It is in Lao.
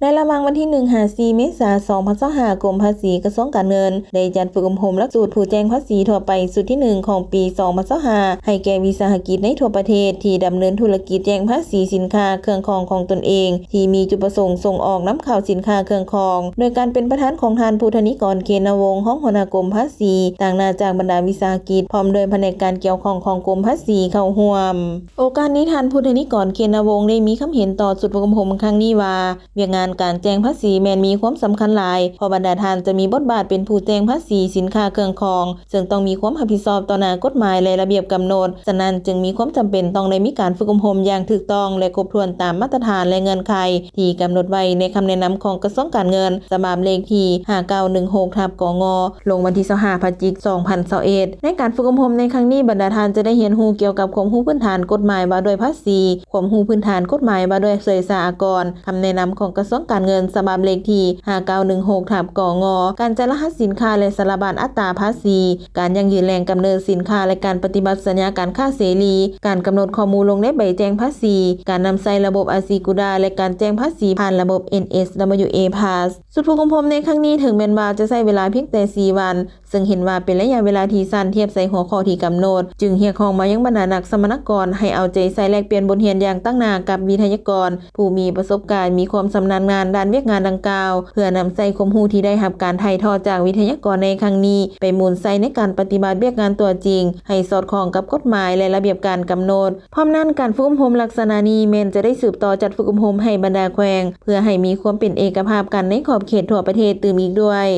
ໃນລະຫວ່າງວັນທີໜຶ່ງຫາສີ່ເມສາ ສອງພັນຊາວຫ້າ ກົມພາສີ ກະຊວງການເງິນ ໄດ້ຈັດຝຶກອົບຮົມຫຼັກສູດຜູ້ແຈ້ງພາສີທົ່ວໄປຊຸດທີໜຶ່ງ ຂອງປີສອງພັນຊາວຫ້າ ໃຫ້ແກ່ວິສາຫະກິດໃນທົ່ວປະເທດ ທີ່ດຳເນີນທຸລະກິດແຈ້ງພາສີສິນຄ້າເຄື່ອງຂອງຂອງຕົນເອງ ທີ່ມີຈຸດປະສົງສົ່ງອອກນຳເຂົ້າສິນຄ້າເຄື່ອງຂອງ ໂດຍການເປັນປະທານຂອງທ່ານ ພູທະນີກອນ ເຄນະວົງ ຮອງຫົວໜ້າກົມພາສີ ຕາງໜ້າຈາກບັນດາວິສາຫະກິດ ພ້ອມດ້ວຍພະແນກການກ່ຽວຂ້ອງຂອງກົມພາສີເຂົ້າຮ່ວມ. ໂອກາດນີ້ ທ່ານ ພູທະນີກອນ ເຄນະວົງ ໄດ້ມີຄຳເຫັນຕໍ່ຊຸດຝຶກອົບຮົມຄັ້ງນີ້ວ່າ ວຽກງານການແຈ້ງພາສີແມ່ນມີຄວາມສຳຄັນຫຼາຍ ເພາະບັນດາທ່ານຈະມີບົດບາດເປັນຜູ້ແຈ້ງພາສີສິນຄ້າເຄື່ອງຂອງ ເຊິ່ງຕ້ອງມີຄວາມຮັບຜິດຊອບຕໍ່ໜ້າກົດໝາຍ ແລະ ລະບຽບກຳນົດ. ສະນັ້ນຈຶ່ງມີຄວາມຈຳເປັນຕ້ອງໄດ້ມີການຝຶກອົບຮົມຢ່າງຖືກຕ້ອງ ແລະ ຄົບຖ້ວນຕາມມາດຕະຖານ ແລະ ເງື່ອນໄຂທີ່ກຳນົດໄວ້ໃນຄຳແນະນຳຂອງກະຊວງການເງິນ ສະບັບເລກທີຫ້າເກົ້າໜຶ່ງຫົກ ທັບ ກງ ລົງວັນທີຊາວຫ້າ ພະຈິກ ສອງພັນຊາວເອັດ. ໃນການຝຶກອົບຮົມໃນຄັ້ງນີ້ ບັນດາທ່ານຈະໄດ້ຮຽນຮູ້ກ່ຽວກັບຄວາມຮູ້ພື້ນຖານກົດໝາຍວ່າດ້ວຍພາສີ, ຄວາມຮູ້ພື້ນຖານກົດໝາຍວ່າດ້ວຍເສສາອາກອນ, ຄຳແນະນຳຂອງກະຊວງການເງິນ ສະບັບເລກທີຫ້າເກົ້າໜຶ່ງຫົກ ທັບ ກງ, ການຈັດລະຫັດສິນຄ້າ ແລະ ສາລະບັນອັດຕາພາສີ, ການຢັ້ງຢືນແຫຼ່ງກຳເນີດສິນຄ້າ ແລະ ການປະຕິບັດສັນຍາການຄ້າເສລີ, ການກຳນົດຂໍ້ມູນລົງໃນໃບແຈ້ງພາສີ, ການນຳໃຊ້ລະບົບອາຊີກູດາ ແລະ ການແຈ້ງພາສີຜ່ານລະບົບ ເອັນເອສດັບເບິນຢູເອພາສ. ຊຸດຝຶກອົບຮົມໃນຄັ້ງນີ້ ເຖິງແມ່ນວ່າຈະໃຊ້ເວລາພຽງແຕ່ສີ່ວັນ, ເຊິ່ງເຫັນວ່າເປັນໄລຍະເວລາທີ່ສັ້ນທຽບໃສ່ຫົວຂໍ້ທີ່ກຳນົດ, ຈຶ່ງຮຽກຮ້ອງມາຍັງບັນດານັກສຳມະນາກອນໃຫ້ເອົາໃຈໃສ່ແລກປ່ຽນບົດຮຽນຢ່າງຕັ້ງໜ້າກັບວິທະຍາກອນຜູ້ມີປະສົບການ, ມີຄວາມຊຳນານງານດ້ານວຽກງານດັ່ງກ່າວ, ເພື່ອນຳໃຊ້ຄວາມຮູ້ທີ່ໄດ້ຮັບການຖ່າຍທອດຈາກວິທະຍາກອນໃນຄັ້ງນີ້ ໄປໝູນໃສ່ໃນການປະຕິບັດວຽກງານຕົວຈິງ ໃຫ້ສອດຄ່ອງກັບກົດໝາຍ ແລະ ລະບຽບການກຳນົດ. ພ້ອມນັ້ນ, ການຝຶກອົບຮົມລັກສະນະນີ້ແມ່ນຈະໄດ້ສືບຕໍ່ຈັດຝຶກອົບຮົມໃຫ້ບັນດາແຂວງ ເພື່ອໃຫ້ມີຄວາມເປັນເອກະພາບກັນໃນຂອບເຂດທົ່ວປະເທດຕື່ມອີກດ້ວຍ.